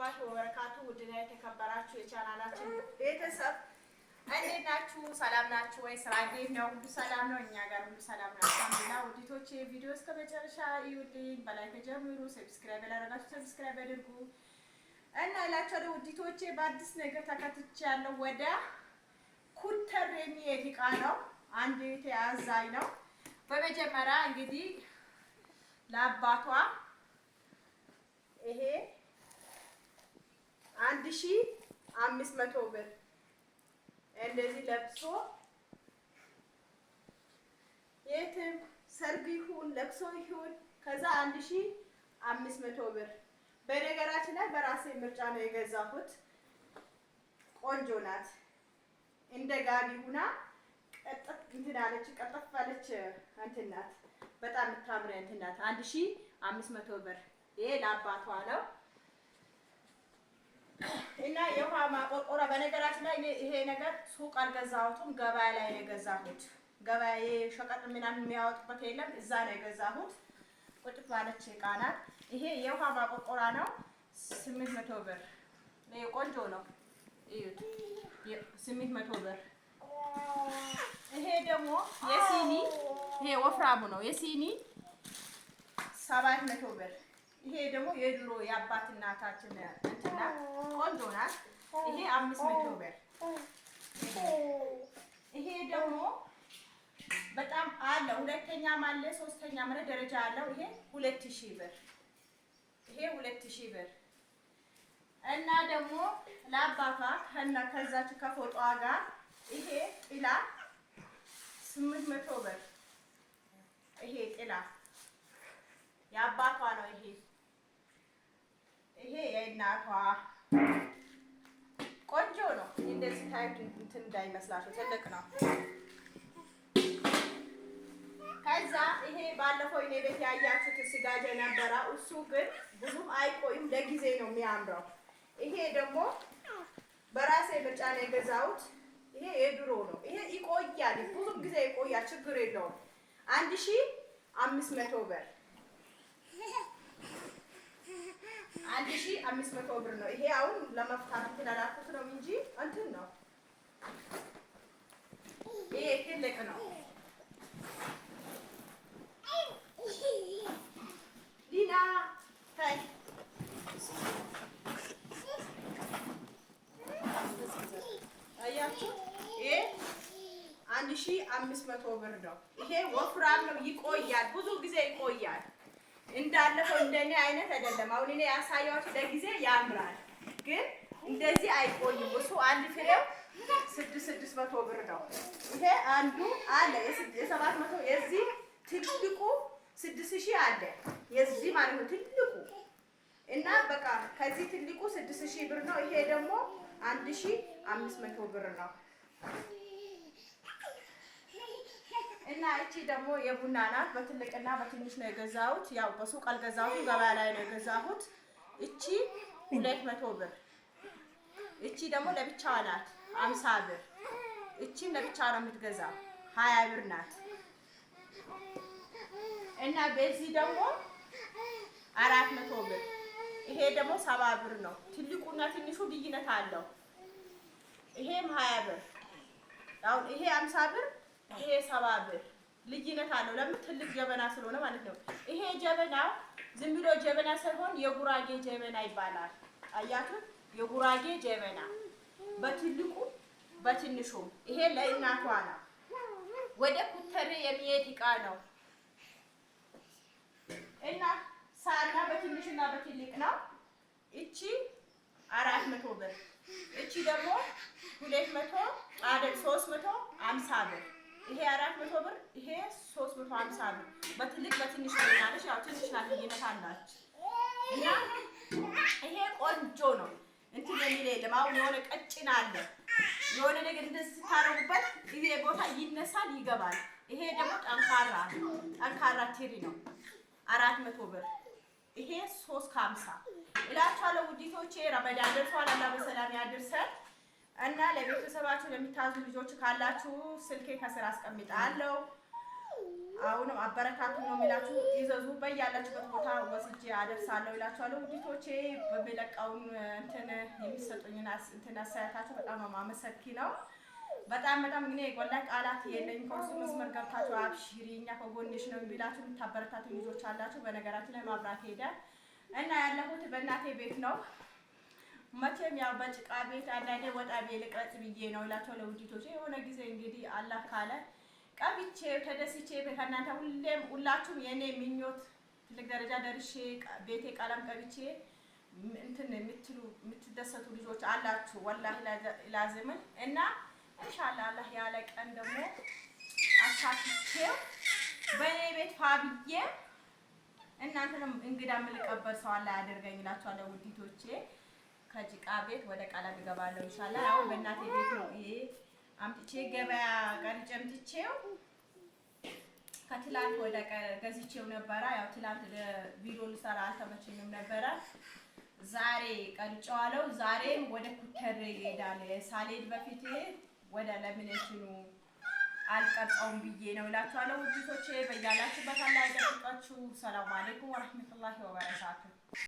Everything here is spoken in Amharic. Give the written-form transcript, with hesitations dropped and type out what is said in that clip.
ወራህመቱላሂ ወበረካቱ። ውድና የተከበራችሁ የቻናላችን ቤተሰብ እንዴት ናችሁ? ሰላም ናችሁ ወይ? ስራ እንዴት ነው? ሁሉ ሰላም ነው? እኛ ጋር ሁሉ ሰላም ነው፣ አልሐምዱሊላህ። ውዲቶቼ ቪዲዮ እስከ መጨረሻ እዩልኝ፣ በ like ጀምሩ፣ subscribe ያላደረጋችሁ subscribe አድርጉ እና እላችኋለሁ ውዲቶቼ፣ በአዲስ ነገር ተከትቻለሁ። ወደ ኩተር የሚሄድ እቃ ነው። አንድ የተያዛኝ ነው። በመጀመሪያ እንግዲህ ለአባቷ ይሄ 1500 ብር እንደዚህ ለብሶ የትም ሰርግ ይሁን ለቅሶ ይሁን ከዛ 1500 ብር። በነገራችን ላይ በራሴ ምርጫ ነው የገዛሁት። ቆንጆ ናት። እንደ ጋቢ ሁና ቀጠፍ እንትን አለች፣ ቀጠፍ አለች እንትን ናት። በጣም የምታምር እንትን ናት። 1500 ብር ይሄ ለአባቷ ነው። እና የውሃ ማቆርቆሪያ በነገራችን ላይ ይሄ ነገር ሱቅ አልገዛሁትም፣ ገበያ ላይ ነው የገዛሁት። ገበያ ሸቀጥ ምናምን የሚያወጡበት የለም፣ እዛ ነው የገዛሁት። ቁጭ ባለች እቃ ናት። ይሄ የውሃ ማቆርቆሪያ ነው፣ 800 ብር። ይሄ ቆንጆ ነው፣ እዩት፣ 800 ብር። ይሄ ደግሞ የሲኒ ይሄ ወፍራሙ ነው፣ የሲኒ 700 ብር። ይሄ ደግሞ የድሮ የአባት እናታችን እንትና ቆንጆ ናት። ይሄ 500 ብር። ይሄ ደግሞ በጣም አለ፣ ሁለተኛም አለ፣ ሶስተኛም አለ፣ ደረጃ አለው። ይሄ 2000 ብር። ይሄ 2000 ብር። እና ደግሞ ለአባቷ ከና ከዛች ከፎጣዋ ጋር ይሄ ጥላ 800 ብር። ይሄ ጥላ የአባቷ ነው። ይሄ የእናቷ ቆንጆ ነው። እንደዚህ ታዩት እንትን እንዳይመስላችሁ ትልቅ ነው። ከዛ ይሄ ባለፈው እኔ ቤት ያያችሁት ስጋጃ ነበረ። እሱ ግን ብዙም አይቆይም፣ ለጊዜ ነው የሚያምረው። ይሄ ደግሞ በራሴ ምርጫ ነው የገዛሁት። ይሄ የድሮ ነው። ይሄ ይቆያል፣ ብዙም ጊዜ ይቆያል፣ ችግር የለውም። 1500 ብር፣ 1500 ብር ነው። ይሄ አሁን ለመፍታት እንትን አላልኩት ነው እንጂ እንትን ነው። ይሄ ትልቅ ነው። ሊና ታይ አያችሁ፣ ይሄ 1500 ብር ነው። ይሄ ወፍራም ነው፣ ይቆያል፣ ብዙ ጊዜ ይቆያል። እንዳለፈው እንደኔ አይነት አይደለም። አሁን እኔ ያሳየኋችሁ ለጊዜ ያምራል፣ ግን እንደዚህ አይቆይም። እሱ አንድ ፍሬው 600 ብር ነው። ይሄ አንዱ አለ የ700፣ የዚህ ትልቁ 6000 አለ፣ የዚህ ማለት ነው ትልቁ። እና በቃ ከዚህ ትልቁ 6000 ብር ነው። ይሄ ደግሞ 1500 ብር ነው። እና እቺ ደግሞ የቡና ናት። በትልቅና በትንሽ ነው የገዛሁት። ያው በሱቅ አልገዛሁትም፣ ገበያ ላይ ነው የገዛሁት። እቺ 200 ብር። እቺ ደግሞ ለብቻዋ ናት 50 ብር። እቺም ለብቻዋ ነው የምትገዛው 20 ብር ናት። እና በዚህ ደግሞ 400 ብር። ይሄ ደግሞ 70 ብር ነው። ትልቁና ትንሹ ልዩነት አለው። ይሄም 20 ብር። አሁን ይሄ 50 ብር፣ ይሄ 70 ብር ልዩነት አለው። ለምን? ትልቅ ጀበና ስለሆነ ማለት ነው። ይሄ ጀበናው ዝም ብሎ ጀበና ሳይሆን የጉራጌ ጀበና ይባላል። አያችሁት? የጉራጌ ጀበና በትልቁ በትንሹ። ይሄ ለእናቷ ነው። ወደ ኩተሬ የሚሄድ እቃ ነው። እና ሳና በትንሽና በትልቅ ነው። እቺ 400 ብር፣ እቺ ደግሞ 200 አይደል 350 ብር። ይሄ 400 ብር፣ ይሄ 350 ብር። በትልቅ በትንሽ ነው ያለሽ። ያው ትንሽ ናት፣ ልዩነት አላች። እና ይሄ ቆንጆ ነው። እንትን የሚል የለም። አሁን የሆነ ቀጭን አለ፣ የሆነ ነገር እንደዚህ ስታደርጉበት ይሄ ቦታ ይነሳል፣ ይገባል። ይሄ ደግሞ ጠንካራ ጠንካራ ትሪ ነው። 400 ብር፣ ይሄ 350 እላችኋለሁ። ውዲቶቼ ረመዳን ደርሷል። አላህ በሰላም ያድርሰን። እና ለቤተሰባችሁ ለሚታዙ ልጆች ካላችሁ ስልኬ ከስር አስቀምጣለሁ። አሁንም አበረታቱ ነው የሚላችሁ። ይዘዙ፣ በያላችሁበት ቦታ ወስጄ አደርሳለሁ ይላችኋለሁ። ውዲቶቼ በሚለቀውን እንትን የሚሰጡኝን እንትን አስተያየታችሁ በጣም ነው የማመሰግነው። በጣም በጣም እኔ ወላሂ ቃላት የለኝም። ከውስጥ መስመር ገብታችሁ አብሽሪ እኛ ከጎንሽ ነው ቢላችሁ የምታበረታቱ ልጆች አላችሁ። በነገራችን ላይ ማብራት ሄደ እና ያለሁት በእናቴ ቤት ነው። መቼም ያው በጭቃ ቤት አንዳንዴ ወጣ ቤ ልቅረጽ ብዬ ነው እላቸዋለሁ። ውዲቶቼ የሆነ ጊዜ እንግዲህ አላህ ካለ ቀብቼ ተደስቼ ከእናንተ ሁሌም ሁላችሁም የእኔ ምኞት ትልቅ ደረጃ ደርሼ ቤቴ ቀለም ቀብቼ እንትን የምትሉ የምትደሰቱ ልጆች አላችሁ። ወላሂ ላዝምን እና ኢንሻአላህ አላህ ያለ ቀን ደግሞ አሳክቼው በእኔ ቤት ፋብዬ እናንተንም እንግዳ የምልቀበል ሰው አላህ ያደርገኝ እላችኋለሁ ውዲቶቼ። ከጭቃ ቤት ወደ ቀለም እገባለሁ ኢንሻአላህ። አሁን በእናቴ ቤት ነው ይሄ አምጥቼ ገበያ ቀርጬ አምጥቼው ከትላንት ወደ ገዝቼው ነበረ። ያው ትላንት ቪዲዮ ልሰራ አልተመቸኝም ነበረ። ዛሬ ቀርጬዋለሁ። ዛሬም ወደ ኩተሬ ይሄዳል። ሳልሄድ በፊት ወደ ለምን እንትኑ አልቀርጸውም ብዬ ነው እላችኋለሁ። ውዲቶቼ በያላችሁበት አላህ ይጠብቃችሁ። ሰላም አለይኩም ወረህመቱላሂ ወበረካቱ።